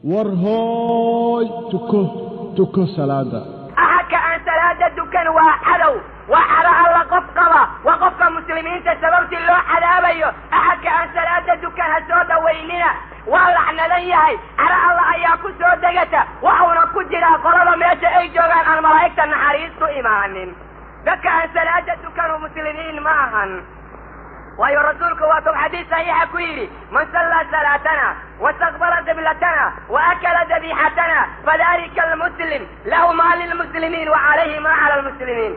War hooy, tuko, tuko salaada. Axadka aan salaada dukan waa cadow, waa cado Alla qof qaba, waa qofka muslimiinta sababtii loo cadaabayo. Axadka aan salaada dukan ha soo dhowaynina, waa lacnadan yahay, caro Alla ayaa ku soo degata, waxuuna ku jiraa qolada meesha ay joogaan aan malaa'igta naxariistu imaanin. Dadka aan salaada dukanu muslimiin ma ahan, waayo Rasuulku waa tuu xadiis saxiixa ku yidhi: "Man sallaa salaatana wastaqbala qiblatana wa akala dabiixatana fadalika almuslim, lahu maa lilmuslimiin wa calayhi maa cala almuslimiin."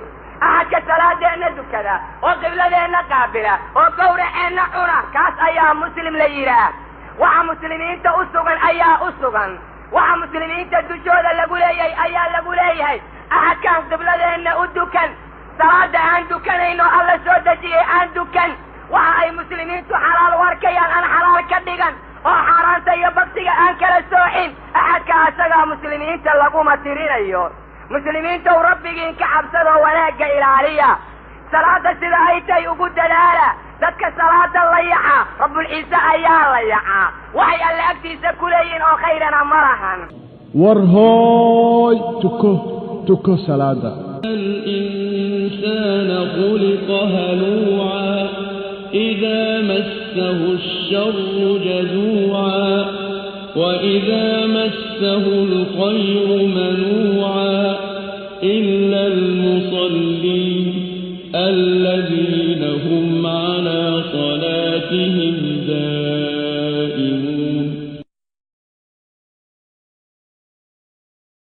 Axadka salaadeenna dukada oo qibladeenna qaabila oo gowraceenna cuna, kaas ayaa muslim la yidhaah. Waxa muslimiinta u sugan ayaa u sugan, waxa muslimiinta dushooda lagu leeyahay ayaa lagu leeyahay. Axadkaan qibladeenna u dukan, salaada aan dukanayno Alla soo dejiyey aan dukan, waxa ay muslimiintu xalaal u arkayaan aan xalaal ka dhigan oo xaaraanta iyo baktiga aan kala soocin, axadka asagaa muslimiinta laguma tirinayo. Muslimiintow, Rabbigiin ka cabsadoo wanaagga ilaaliya, salaada sida ay tahay ugu dadaala. Dadka salaada layaca, Rabbulciise ayaa layacaa, waxay Alle agtiisa ku leeyihiin oo khayrana ma lahan. War hooy, tuko, tuko salaada. الإنسان خلق هلوعا، إذا مسه الشر جزوعا، وإذا مسه الخير منوعا، إلا المصلين الذين هم على صلاتهم